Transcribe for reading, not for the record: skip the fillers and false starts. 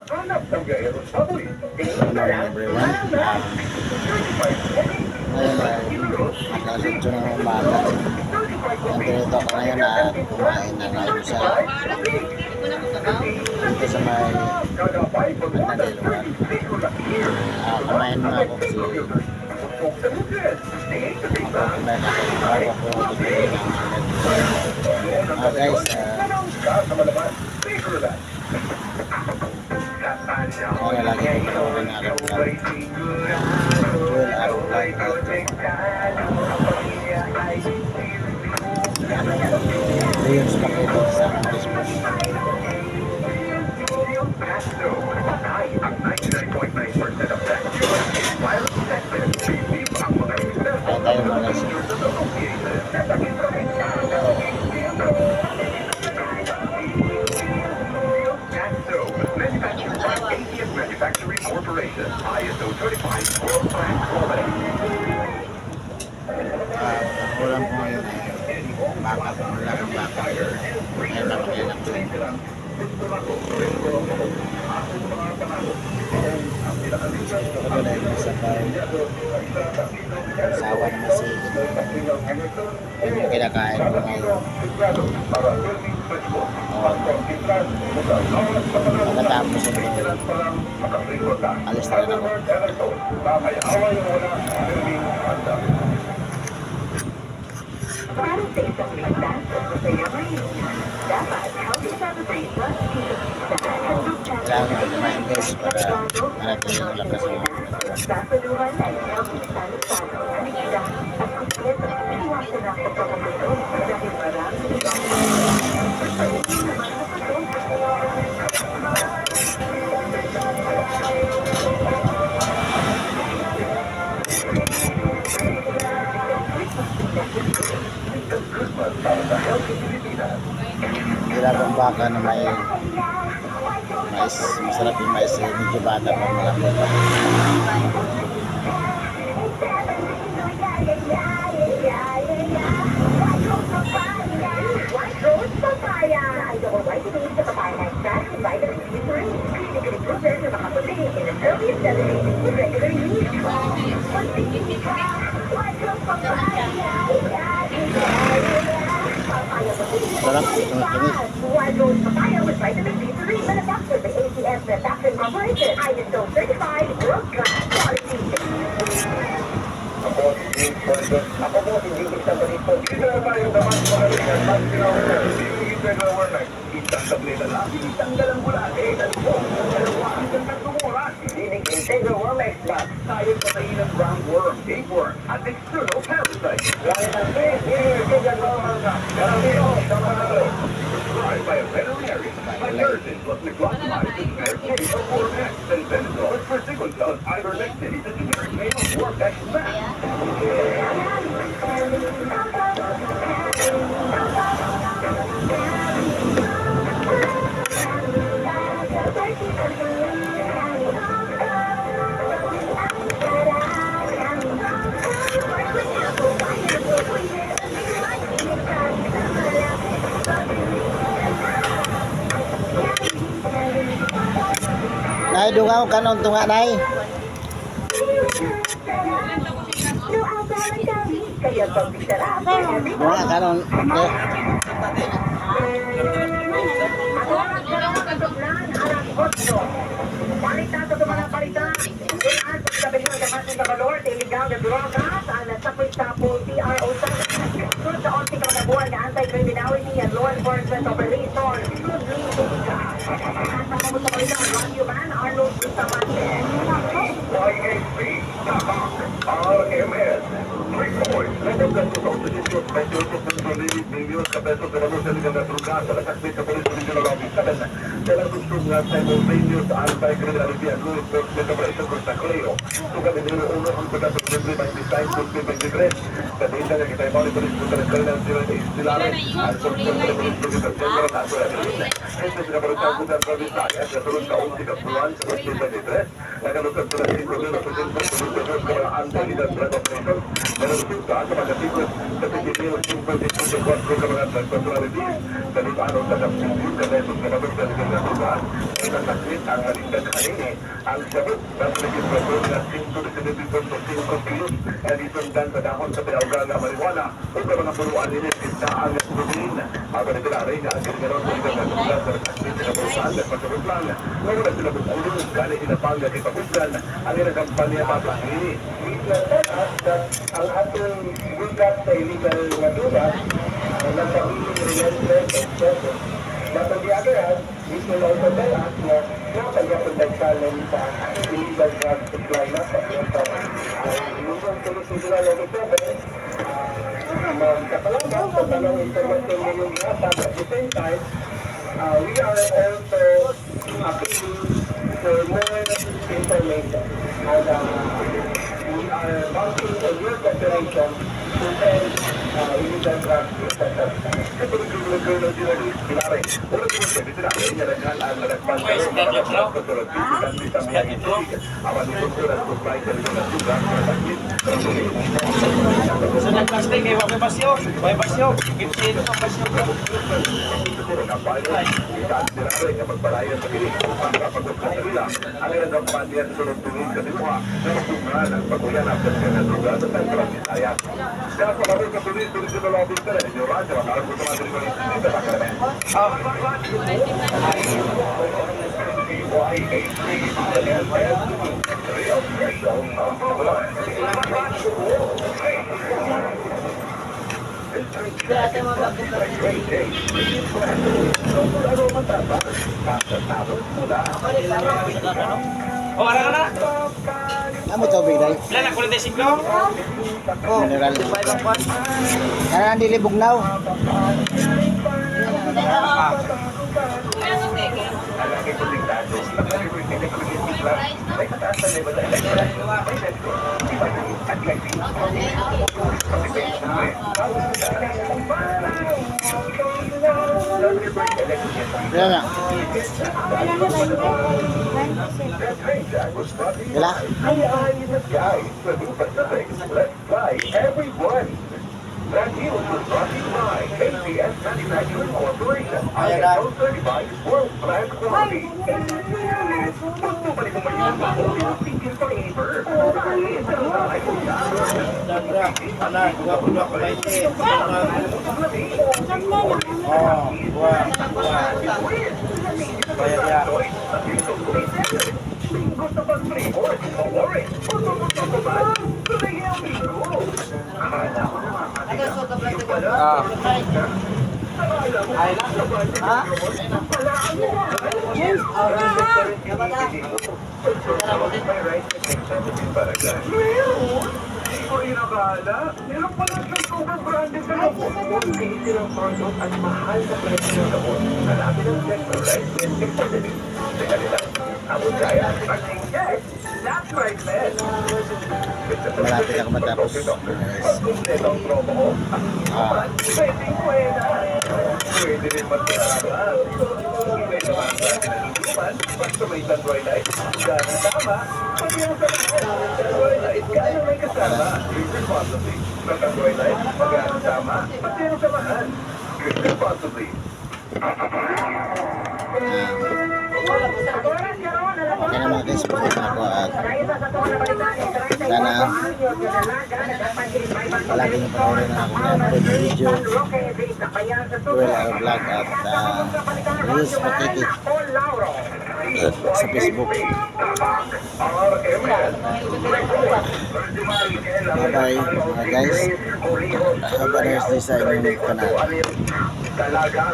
Good morning, everyone. Ngayon ay mag-alas 8 ng umaga. Nandito ako ngayon at kumain ng almusal dito sa may bandang lugar. Kumain muna ako kasi ako kumain ako bago ako tutuloy ng sunod. Guys, ako na lagi ko panoorin ang aking vlog. Joel Aro Vlog at Leon Spakito sa akong Facebook. Kaya tayo mga guys. Manufactured by ATF Manufacturing Corporation. ISO certified world-class quality. Ang ulam ko ngayon ay baka, ulam ng baka. Ngayon papakita ko sa inyo. Gusto ko doon ay may sabaw. Sawa na masigit. Yun yung kinakain ko ngayon. Oh. Pagkatapos ito, alis na rin ako. Para sa isang ligtas at masayang reunion, dapat healthy family plus peace of Kailangan ko kumain, guys, para manatiling malakas ang aking katawan. Sasaluhan ay healthy salo-salo, ligtas at kumpleto. Iwasan ang pagkakagutom dahil maraming ibang hindi naman nakatulong. Nilagang baka na may mais, masarap yung mais, eh, medyo bata pa, malambot pa. White Rose Papaya! Ito vitamins sa papaya extract and vitamin B3. Clinically proven na makaputi in as early as 7 days with regular use. Pagpipili ka, White Rose Papaya! Papaya puti. Sarap, tumis-tumis. White Rose Papaya with vitamin B3. Manufactured by ATF Manufacturing Corporation. ISO certified world-class quality. Ako po si Jiggy Santorito. Dito na tayo naman sa mga Isang tableta lang, tanggal ang bulate, tatlo, dalawa, hanggang 3 oras. Dinig Integra Worm Extract. Kaya patayin ang roundworm, tapeworm, at external parasites. Gamit ang Integra Worm Extract. Garantido sa panalo. Prescribed by a veterinarian. Hypericin plus niclosamide, the generic name of Worm X, and Benadryl is praziquantel and ivermectin, the generic name of Worm X Max. Nay, dungaw kanon tunga, nay. Kaya pag-sarap, Dunga kanon. Eh, Balita sa mga balita. Ilan sa kabilang sa Valor, illegal na drogas, ang nasapit-sapol TRO sa sunod sa 11 ka buwan na anti-criminality and law enforcement operation. Goodly Vega. At ang mga balita, Radio Man Arnold Bustamante. YXP, Tapak, RMS, 3.28 pesos de valor de la trucada, la carpeta por el Regional Office 7, de la simultaneous anti-criminality and law enforcement operation contra Cleo. Tuga de número 1, 2023, 2023, la que está monitoring contra el al control de Este es la 2023, la que nos 5.872 anti-drug operation, na resulta sa mga 75 personalities, sa ano sa kapitid, sa pesos na kapag sa Nasakit ang kalingdag kanini ang shabu sa legislasyon nga 119.5 kilos na gisundan sa dahon sa pinauga nga marijuana ug ang mga punuan nini sa ang gasolin. Apan ni Pilares nga ang kinigaron sa illegal nga droga sa nasakit sa kapulisan nagpasabot lang nga wala sila mukulong, gani hinapang nga gipahugdan ang ilang kampanya matod niini. We tell us that ang atong gugat sa illegal nga droga nagpabiling relentless and present. But on the other hand, this will also tell us na napagapon challenge sa illegal drug supply na sa So, ang Police Regional Office 7, magkapalaban sa tanong impormasyon ngayong hatag. At the same time, we are also appealing for more information. And we are counting on your cooperation to end illegal drugs in Central Visayas. Sa Colonel General Pilares, wala ko sa Pilares nga daghan ang nadakpan karon nga sa sa mga tubig. Apan ni ang supply sa illegal nga droga sa nasakit sa pulis. Sa nagplastic, eh, may basyo. May basyo. Gipsin ang basyo. Nga magpalayan sa kini ang kapagod sa nila ang ilang kampanya sa sunod tuig sa diwa na magtungan ang pagkuyanap sa mga droga sa Central Visayas. Kaya sa laro sa pulis, Regional Officer, Inyo Radyo, ang alam ko sa mga sa Bacalamen. Y-H-C-I-L-S, the official number one. Great taste. Aroma taba. Pula. O, ara ka na. Ano tubig dahil? Ilan na, 45? Mineral. Kana dili bugnaw. Alaki konektado. May mataas na level ng electrolyte. May dextrose, vitamin at glycine. Wala na. Wala. Hi in the sky, Cebu Pacific. Let's fly everyone. That news was brought to you by ACS Manufacturing Corporation. ISO certified world class quality. Gusto pa rin kong mainom ng flavor. Ana, dua dua kulay. Oh, dua, dua. Bayar ya. Gusto pang flavor, orange, gusto ba? Akala ko naman. Yung pala, Ah. Meron? Hindi ko inakala. Meron pala siyang super branded na gamot. Tasty ng product at mahal na presyo ng gamot. Hanapin ang check for right and expensive. Teka nila, abot kaya. At yes, that's right, man. Malapit ako matapos, guys. Pag-kumpleto ang promo ko. Ah. Pwedeng pwede. Pwede rin magkasama. May naman sa akin ang inuman. Basta may Tanduay Light. Gana tama. Pati ang samahan. Tanduay Light, gana may kasama. Drink responsibly. Sa Tanduay Light, magaan tama. Pati ang samahan. Drink responsibly. Okay na, mga guys, pagod na ako at sana palagi niyo panoorin ang aking upload video, Ruel Aro Vlog at Reels Patiti sa Facebook. Bye-bye, mga guys. Have a nice day sa inyong kanal. Talaga.